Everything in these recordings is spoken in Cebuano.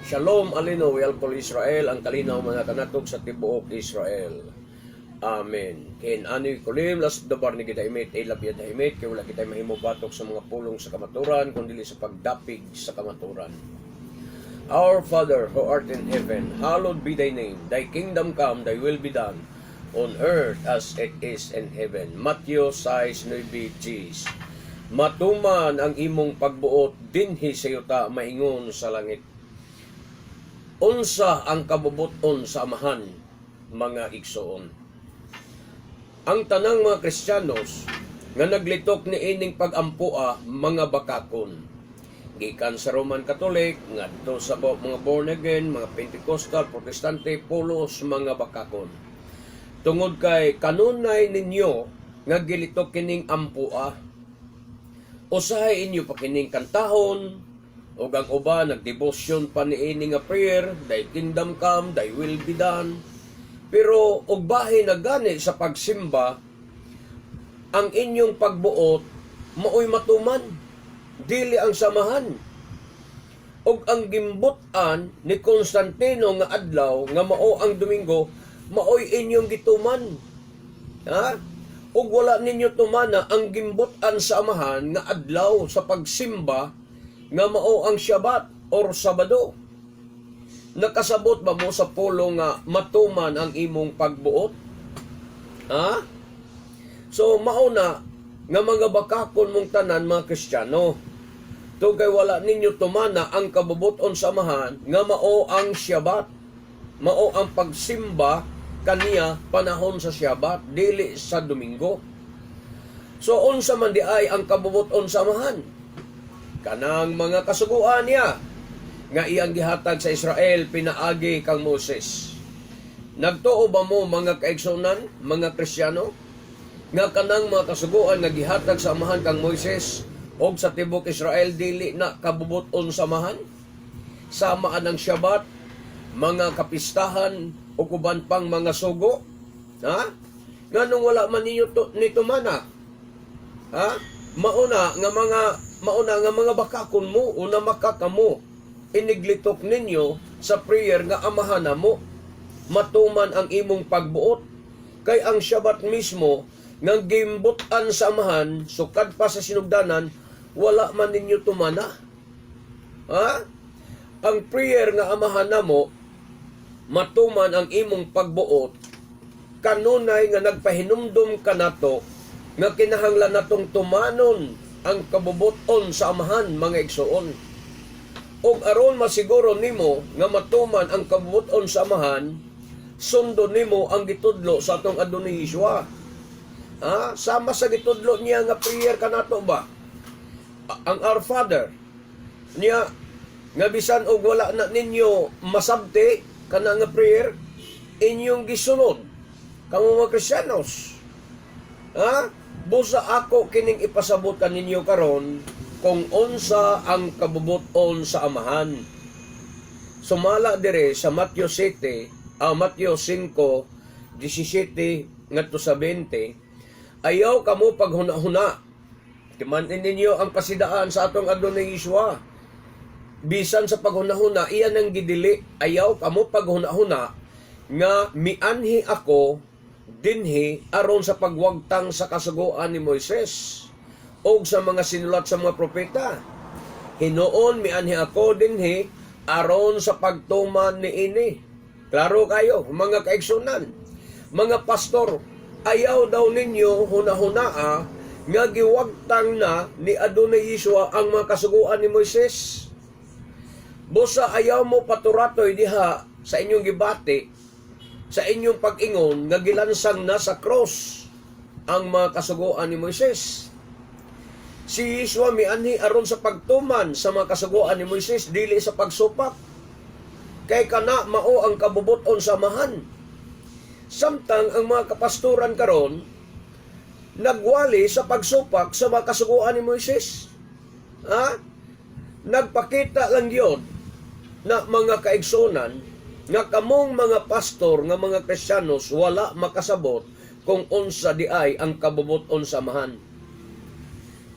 Shalom aleinu ve'al kol Israel, ang kalinaw mga kanatog sa tibuok Israel. Amen. Ken anu yecholim la'asot davar neged ha'emet ela beyad ha'emet, kay wala kita mahimo batok sa mga pulong sa kamaturan kun dili sa pagdapig sa kamaturan. Our Father who art in heaven, hallowed be thy name. Thy kingdom come, thy will be done on earth as it is in heaven. Matthew 6:9 10. Matuman ang imong pagbuot dinhi sa yuta maingon sa langit. Unsa ang kabubuton sa Amahan, mga igsoon? Ang tanang mga Kristiyanos nga naglitok ni ining pag-ampoa, mga bakakon. Gikan sa Roman Catholic ngadto sa mga born again, mga Pentecostal, Protestante, pulos mga bakakon. Tungod kay kanunay ninyo nga gilitok kining ampoa. Usahay inyo pa kining kantahon, ug ang uban nagdebosyon pa niini nga prayer, "Thy kingdom come, thy will be done." Pero og bahin na gani sa pagsimba, ang inyong pagbuot maoy matuman, dili ang Amahan. Og ang gimbut-an ni Constantino nga adlaw nga mao ang Domingo, maoy inyong gituman. Ha? Ug wala ninyo tumana ang gimbut-an sa Amahan nga adlaw sa pagsimba nga mao ang Syabat or Sabado. Nakasabot ba mo sa pulong nga matuman ang imong pagbuot? Ha? So mao na nga mga bakakon mong tanan, mga Kristiyano. Tungod kay wala ninyo tumana ang kabubuton sa Amahan nga mao ang Syabat. Mao ang pagsimba kaniya panahon sa Syabat, dili sa Domingo. So unsa man di ay ang kabubuton sa Amahan? Kanang mga kasuguan niya nga iyang gihatag sa Israel pinaagi kang Moses. Nagtuo ba mo, mga kaigsunan, mga Kristiyano, nga kanang mga kasuguan nga gihatag sa Amahan kang Moises og sa tibok Israel dili na kabubuton sa Amahan? Sama anang Syabat, mga kapistahan o uban pang mga sugo? Ha? Nganong wala man ninyo to, ni tumana? Ha? Mauna nga mga bakakon mo, una makakamo iniglitok ninyo sa prayer nga "Amahan namo, matuman ang imong pagbuot." Kay ang Syabat mismo nga gimbutan sa Amahan sukad pa sa sinugdanan, wala man ninyo tumana. Ha? Ang prayer nga "Amahan namo, matuman ang imong pagbuot," kanunay nga nagpahinumdum kanato nga kinahanglan natong tumanon ang kabubuton sa Amahan, mga igsoon. Ug aron masiguro nimo nga matuman ang kabubuton sa Amahan, sundon nimo ang gitudlo sa atong Adonai Yeshua. Ha? Sama sa gitudlo niya nga prayer kanato ba? Ang Our Father niya nga bisan og wala na ninyo masabti kana nga prayer, inyong gisunod kamo mga Kristiyanos. Ha? Busa ako kining ipasabot kaninyo karon kung unsa ang kabubuton sa Amahan. Sumala dire sa Matthew 7, Matthew 5, 17 ngadto sa 20, "Ayaw kamo paghuna-huna." Timan-i ninyo ang pasidaan sa atong Adonai Yeshua. Bisan sa paghuna-huna, iyan ang gidili. "Ayaw kamo paghuna-huna nga mianhi ako dinhi aron sa pagwagtang sa kasuguan ni Moises o sa mga sinulat sa mga propeta. Hinuon mianhi ako dinhi aron sa pagtuman niini." Klaro kayo, mga kaigsunan. Mga pastor, ayaw daw ninyo hunahunaa nga giwagtang na ni Adonai Yeshua ang mga kasuguan ni Moises. Busa ayaw mo paturatoy diha sa inyong gibati, sa inyong pag-ingon nga gilansang na sa cross ang mga kasuguan ni Moises. Si Yeshua mianhi aron sa pagtuman sa mga kasuguan ni Moises, dili sa pagsupak. Kay kana mao ang kabubuton sa Amahan. Samtang ang mga kapastoran karon nagwali sa pagsupak sa mga kasuguan ni Moises. Ha? Nagpakita lang yun na, mga kaigsunan, nga kamong mga pastor nga mga Kristiyanos wala makasabot kung unsa di ay ang kabubuton sa Amahan.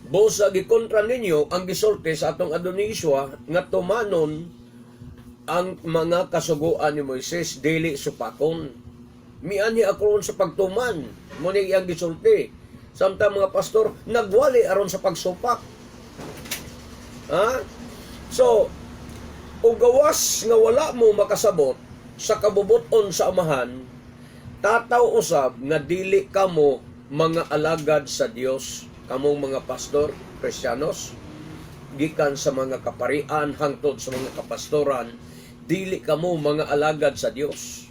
Busa gikontra ninyo ang gisulti sa atong Adonai Yeshua nga tumanon Ang mga kasuguan ni Moises dili supakon. Mianhi ako ron sa pagtuman. Mao ni iyang gisulti. Samtang mga pastor nagwali aron sa pagsupak. Ha? So, o gawas nga wala mo makasabot sa kabubuton sa Amahan, tataw usab nga dili kamo mga alagad sa Dios, kamong mga pastor, Kristiyanos, gikan sa mga kaparian hangtod sa mga kapastoran, dili kamo mga alagad sa Dios.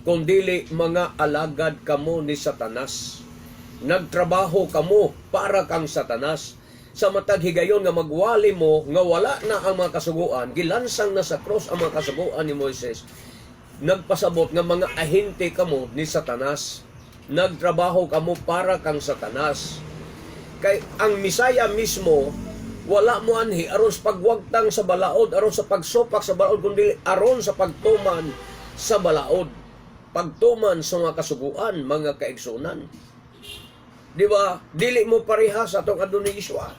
Kung dili, mga alagad kamo ni Satanas. Nagtrabaho kamo para kang Satanas. Sa matag higayon nga magwali mo nga wala na ang mga kasuguan, gilansang na sa cross ang mga kasuguan ni Moises, nagpasabot nga mga ahente kamo ni Satanas. Nagtrabaho kamo para kang Satanas. Kay ang Misaya mismo wala mo anhi aron sa pagwagtang sa balaod, aron sa pagsupak sa balaod, kundi aron sa pagtuman sa balaod. Pagtuman sa mga kasuguan, mga kaigsunan. Di ba? Dili mo pareha sa atong Adunay Yeshua.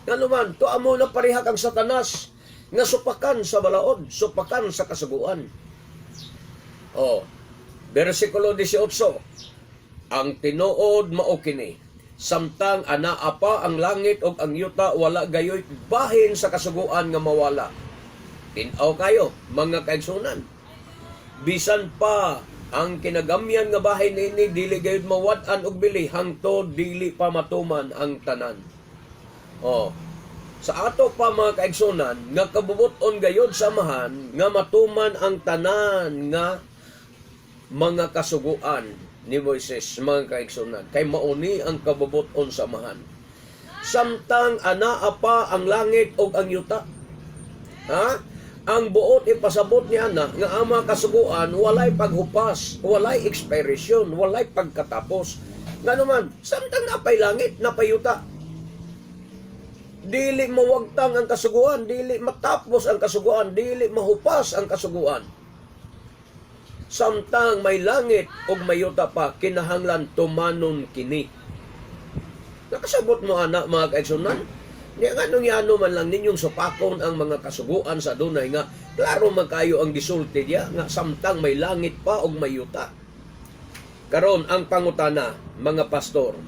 Ngano man, tuwa mo na pareha kang Satanas nga supakan sa balaod, supakan sa kasuguan. Oh, versikulo 18. Ang tinuod mao kini. Samtang anaa pa ang langit ug ang yuta, wala gayoy bahin sa kasuguan nga mawala. Tin-aw kayo, mga kaigsunan. Bisan pa ang kinagamyan nga bahin niini, dili gayud mawad-an og bili hangtod dili pa matuman ang tanan. Oh, sa ato pa, mga kaigsunan, nga kabubuton gayud sa Amahan nga matuman ang tanan nga mga kasuguan ni Moises, mga kaigsunan, kay mauni ang kabubuton sa Amahan samtang anaa pa ang langit ug ang yuta. Ha, ang buot ipasabot ni ana nga ang mga kasuguan walay paghupas, walay expiration, walay pagkatapos. Ngano man, samtang napay langit, napay yuta, dili mawagtang ang kasuguan, dili matapos ang kasuguan, dili mahupas ang kasuguan. Samtang may langit ug may yuta pa, kinahanglan tumanon kini. Nakasabot mo ana, mga kaigsunan? Niya nga nung yano man lang ninyong supakon ang mga kasuguan sa Adunay nga klaro man kayo ang gisulti diya nga samtang may langit pa ug may yuta. Karon ang pangutana, mga pastor,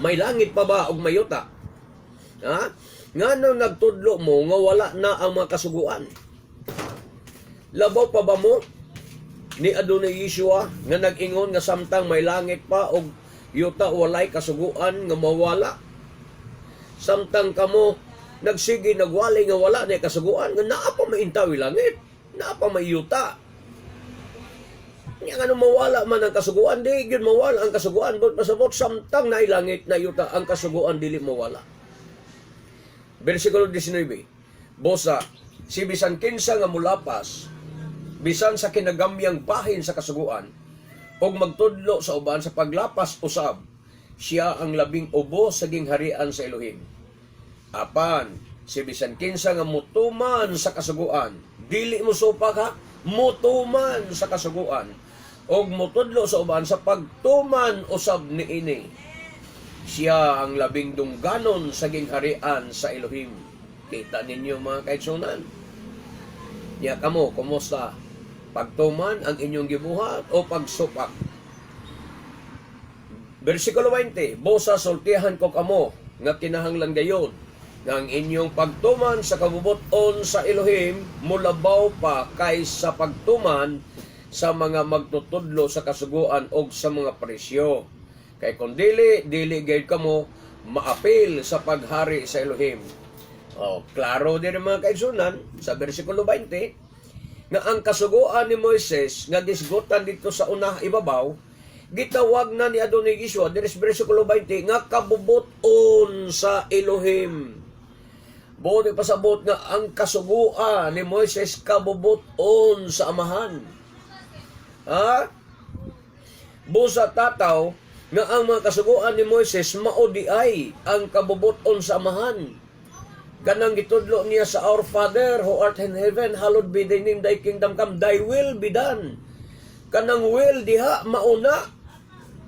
may langit pa ba ug may yuta? Ha? Ngano nagtudlo mo nga wala na ang mga kasuguan? Labaw pa ba mo ni Adunay Yeshua nga nag-ingon nga samtang may langit pa og yuta, walay kasuguan nga mawala? Samtang kamo nagsige nagwali nga wala na kasuguan, nga naa pa may intawi langit, naa pa may yuta. Nya nga mawala man ang kasuguan, di gyud mawala ang kasuguan, but pasabot samtang naay langit na yuta, ang kasuguan dili mawala. Versikulo 19. Busa, si bisan kinsa nga mulapas, bisan sa kinagamyang bahin sa kasuguan, og magtudlo sa uban sa paglapas usab, siya ang labing ubo sa gingharian sa Elohim. Apan, si bisan kinsa nga mutuman sa kasuguan, dili mo supak ha, mutuman sa kasuguan, og mutudlo sa uban sa pagtuman usab niini, siya ang labing dungganon sa gingharian sa Elohim. Kita ninyo, mga kaigsunan. Nya kamo, kumusta? Pagtuman ang inyong gibuhat o pagsupak? Versikulo 20, "Busa sultihan ko kamo nga kinahanglan gayod nga ang inyong pagtuman sa kabubuton sa Elohim mulabaw pa kaysa pagtuman sa mga magtutudlo sa kasuguan og sa mga Pariseo. Kay kung dili, dili gayud kamo maapil sa paghari sa Elohim." Oh, klaro din mga kaigsunan sa versikulo 20 nga ang kasuguan ni Moises nga gisgutan dito sa unah ibabaw, gitawag na ni Adunay Yeshua diri sa versikulo 20 nga kabubuton sa Elohim. Buot ipasabot nga ang kasuguan ni Moises kabubuton sa Amahan. Ha? Busa tataw nga ang mga kasuguan ni Moises mao di ay ang kabubuton sa Amahan. Kanang gitudlo niya sa "Our Father who art in heaven, hallowed be thy name, thy kingdom come, thy will be done." Kanang will diha mauna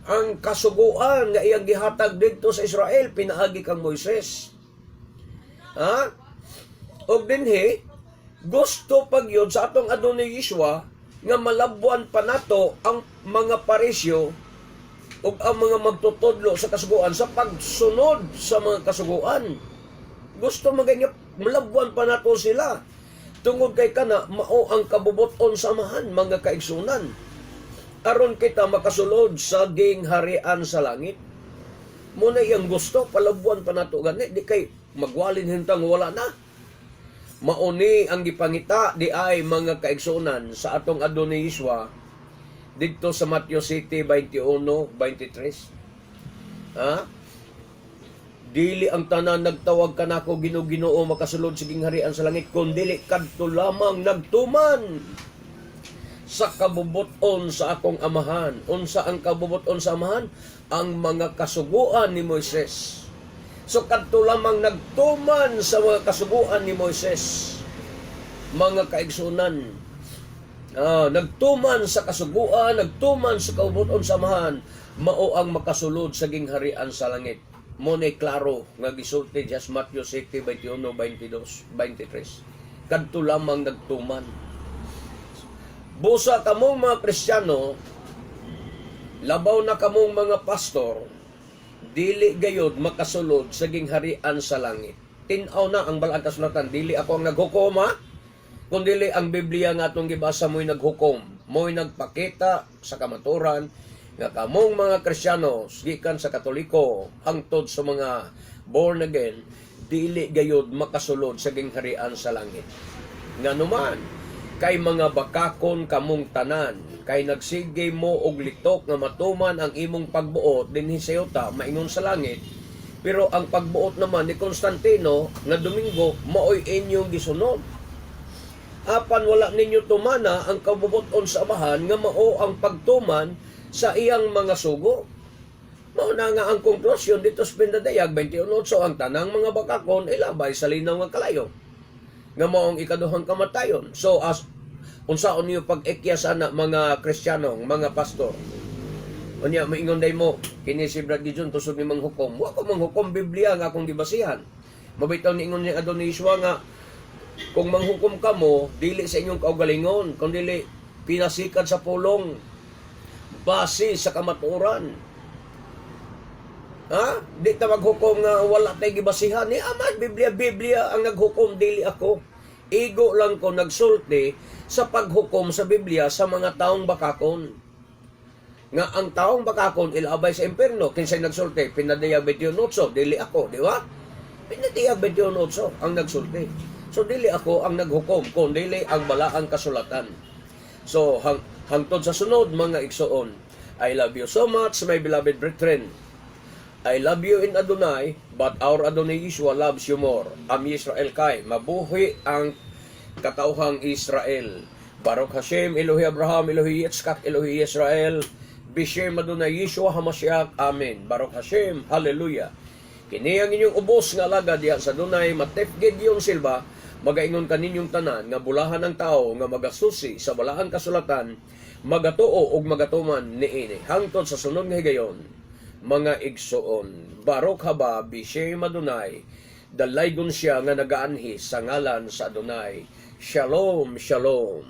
ang kasuguan nga iyang gihatag didto sa Israel pinaagi kang Moises. Ha? Og dinhi Gusto pag yun sa atong Adonai Yeshua nga malabwan pa nato ang mga Pariseo ug ang mga magtutudlo sa kasuguan sa pagsunod sa mga kasuguan. Gusto maganya malabwan pa nato sila. Tungod kay kana mao ang kabubuton sa Amahan, mga kaigsunan, aron kita makasulod sa gingharian sa langit. Muna iyang gusto, palabuan pa nato gani, di kay magwalin hintang wala na. Mauni ang gipangita di ay, mga kaigsunan, sa atong Adonai Yeshua didto sa Matthew City 21:23. Ha? Dili ang tanan nagtawag kanako "Ginoo, Ginoo" makasulod sa gingharian sa langit, kundi kadto lamang nagtuman sa kabubuton sa akong Amahan. Unsa ang kabubuton sa Amahan? Ang mga kasuguan ni Moises. So kadto lamang nagtuman sa mga kasuguan ni Moises, mga kaigsunan. Nagtuman sa kasuguan, nagtuman sa kabubuton sa Amahan, mao ang makasulod sa gingharian sa langit. Mo ni klaro nga gisulti diha sa Matthew 7, 21, 22, 23. Kadto lamang nagtuman. Busa kamong mga Kristiyano, labaw na kamong mga pastor, dili gayod makasulod sa gingharian sa langit. Tin-aw na ang balaan kasulatan, dili ako ang naghukom ha, kundili ang Biblia nga atong gibasa mo'y naghukom, mo'y nagpakita sa kamaturan nga kamong mga Kristiyano, gikan sa Katoliko hangtod sa mga born again, dili gayod makasulod sa gingharian sa langit. Nganuman, kay mga bakakon kamong tanan, kay nagsige mo og litok nga matuman ang imong pagbuot dinhi sa yuta, maingon sa langit, pero ang pagbuot naman ni Constantino nga Domingo maoy inyong gisunod. Apan wala ninyo tumana ang kabubuton sa Amahan nga mao ang pagtuman sa iyang mga sugo. Mao na nga ang konklusyon dito sa Pindadayag 21:8, ang tanang mga bakakon ilabay sa linaw nga kalayo nga mao ang ikaduhang kamatayon. So as unsaon niyo pag-ekya sana, mga Kristiyano, mga pastor? Unya maingon day mo, kini si Brad Gideon tusod ni manghukom. Wa ko manghukom, Biblia nga akong gibasihan. Mabitaw niingon ni Adonai Yeshua nga kung manghukom kamo, dili sa inyong kaugalingon, kundi pinasikat sa pulong base sa kamatuoran. Ha? Di ta maghukom nga wala tay gibasihan ni Ama Biblia. Biblia ang naghukom, dili ako. Igo lang ko nagsulti sa paghukom sa Biblia sa mga taong bakakon. Nga ang taong bakakon ilabay sa impierno. Kinsay nagsulti? Pinadayag 21, dili ako, di ba? Pinadayag 21 ang nagsulti. So dili ako ang naghukom, kun dili ang balaang kasulatan. So hangtod sa sunod, mga igsoon, I love you so much, my beloved brethren. I love you in Adonai, but our Adonai Yeshua loves you more. Am Yisrael Chai, mabuhi ang katauhang Israel. Baruch Hashem, Elohi Abraham, Elohi Yitzchak, Elohi Israel, Bishem Adonai Yeshua HaMashiach. Amen. Baruch Hashem, Hallelujah. Kini ang inyong ubos nga alagad diha sa Adonai, Matef Gideon Silva, magaingon kaninyong tanan nga bulahan ang tao nga magasusi sa balaan kasulatan, magatuo ug magatuman niini. Hangtod sa sunod nga higayon, mga igsoon. Baruch haba Bishem Adonai, dalaygon siya nga nagaanhi sa ngalan sa Adonai. Shalom, shalom.